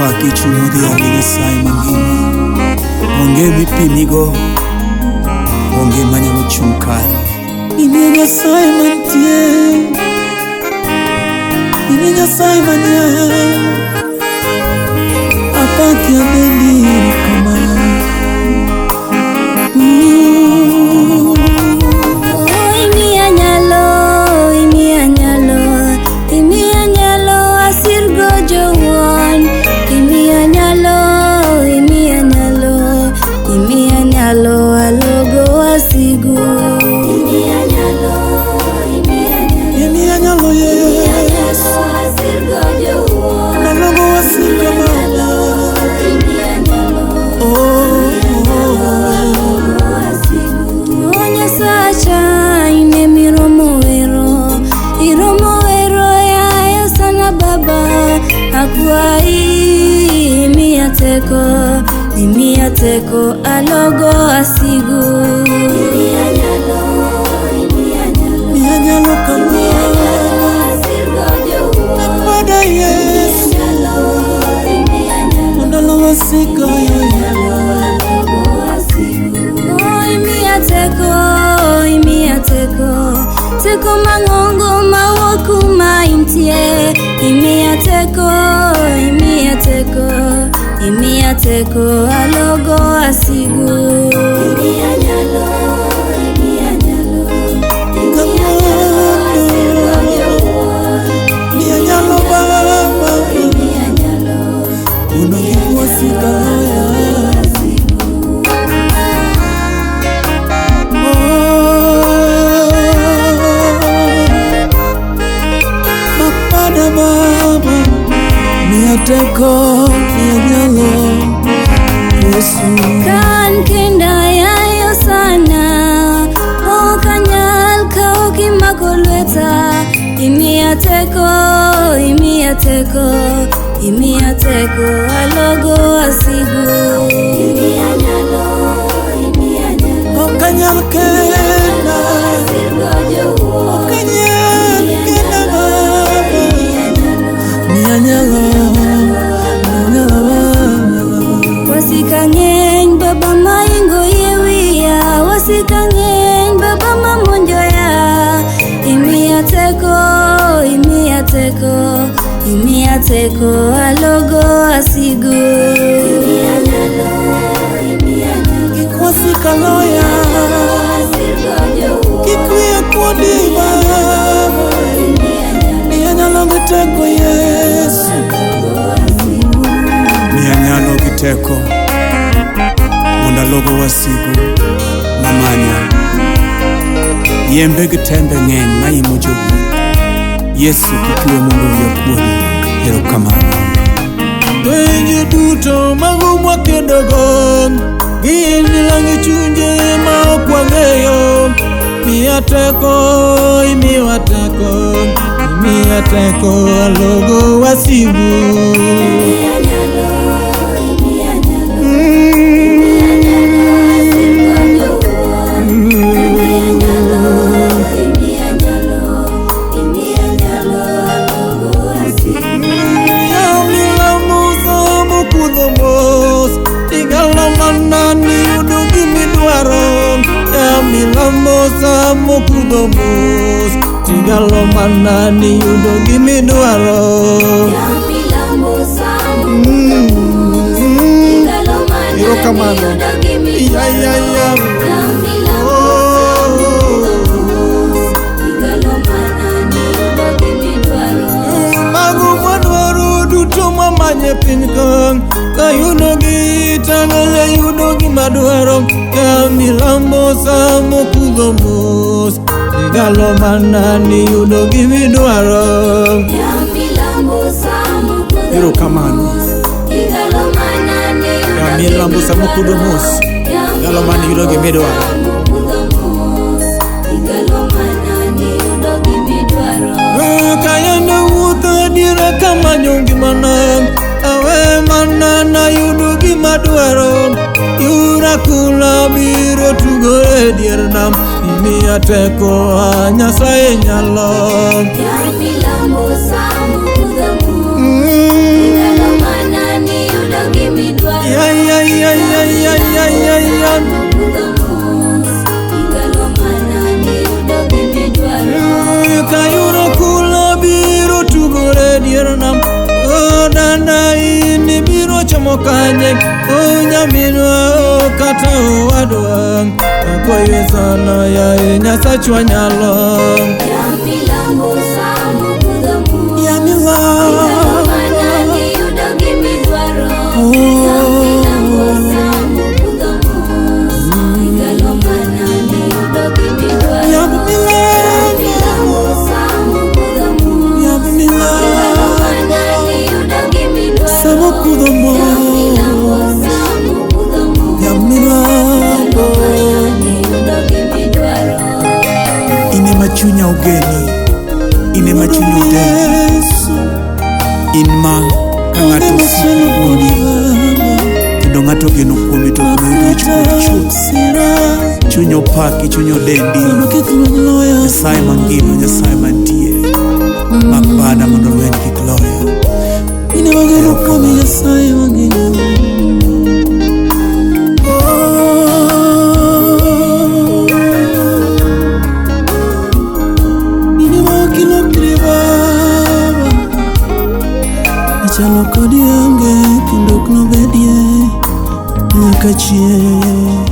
Apaki chuny odhiambo Nyasaye mangima. Onge mipimigo, onge manyalo chung' kare. In e Nyasaye mantie, in e Nyasaye manyalo. Apaki adendi erokamano. Oh, imiya nyalo, imiya nyalo, imiya nyalo asirgo jowuon. Imiya nyalo, imiya nyalo, imiya nyalo alogo wasigu. Imiya nyalo, imiya nyalo, Imiya nyalo Yesu, asirgo jowuon. nalogo wasika Baba. Imiya nyalo. Oh, O Nyasacha ine miromo wero, iromo wero yayo sana baba. Akwayi imiya teko, imiya teko alogo asigu. Imiya nyalo, imiya nyalo, miya nyalo kamano. asirgo jowuon. Akwada Yesu, Nyalo, imiya nyalo. ndalo wasika Oh, imiya teko, imiya teko, teko mang'ongo mawuok kuma intie. Imiya teko, imiya teko, imiya teko alogo asigu. Imiya nyalo, imiya nyalo, imiya nyalo asirgo jowuon. Miya nyalo Baba, Imiya nyalo, mondo kik wasika loya. Oh, Mapada Baba, miya teko, miya nyalo, Yesu. Kan kenda yayo sana, ok anyal ka ok imako lweta. Imiya teko, imiya teko, imiya teko alogo asigu. Imiya nyalo, imiya nyalo, Ok anyal kenda, asirgo jowuon. ok anyal kenda Baba. Miya nyalo, miya nyalo Baba. Wasika ng'eny baba maingo yie wiya, wasika ng'eny baba mamonjoya. Imiya teko, imiya teko, imiya teko alogo asigu. Imiya nyalo, imiya nyalo, Kik wasika loya, asirgo jowuon. kik wiya kuodi Baba. Miya nyalo gi teko Yesu. Miya nyalo gi teko mondo alogo wasigu mamanya. Yembe gi tembe ng'eny maimo jowuoth. Yesu kik iwe mondo wiya kuodi. Erokamano. Lwenje duto mago mwakedogo gin lange chunje ma ok wang'eyo. Miya teko, imiwa teko, imiya teko alogo wasigu. Imiya nyalo, imiya nyalo, imiya nyalo asirgo jowuon. Imiya nyalo, imiya nyalo, imiya nyalo alogo asigu. Yamilamo samokudho mos, igalo mana ni yudo gimidwaro. Yamilamo samokudho mos, tigalo mana ni yudo gimidwaro. Yamilamo samokudho mos, igalo mana ni Erokamano. yudo Ya, gimidwaro. ya, ya. Yamilamo samokudho mos, igalo mana ni yudo gimidwaro. Mago mwadwaro duto mwamanye piny ka, kayudogi tang'ale yudo gimadwaro. Yamilambo samokudho mos, igalo mana ni yudo gimidwaro. Yamilambo samokudho Erokamano. mos, igalo mana ni yudo Yamilambo samokudho mos, igalo mana ni yudo gimidwaro. Samokudho mos, igalo mana ni yudo gimidwaro. Kayande wuotho adiera kamanyo ngimana, awe mana nayudo gimadwaro. Yura kula biro tugore e dier nam, imiya teko a Nyasaye nyalo. Yamilambo samokudho mos, igalo mana ni somo kanye o nyaminwa o kata owadwa akwayo sana yaye Nyasachwa nyalo. Yamilambo samo kudho mos. Yamilambo. Igalo mana niyudo gimidwaro. Yamilambo samo kudho mos. Igalo mana niyudo gimidwaro. Yamilambo samo kudho mos. Igalo mana niyudo gimidwaro. Samo kudho mos. Yamilambo samo kudho mos. Yamilambo. Igalo mana niyudo gimidwaro. Ine machunya ogeni, ine machunya odendi, in ma ka ng'ato osiko kuomi kendo ng'ato ogeno kuomi to ok noyud wichkuot chuth. Chuny opaki, chuny odendi, Nyasaye mangima, Nyasaye mantie, mak bada mondo lweny kik loya. Ine mageno kuomi Nyasaye mangima. Ine ma ok ilokri Baba, Achalo kodi onge kendo ok nobedie nyaka chieng'.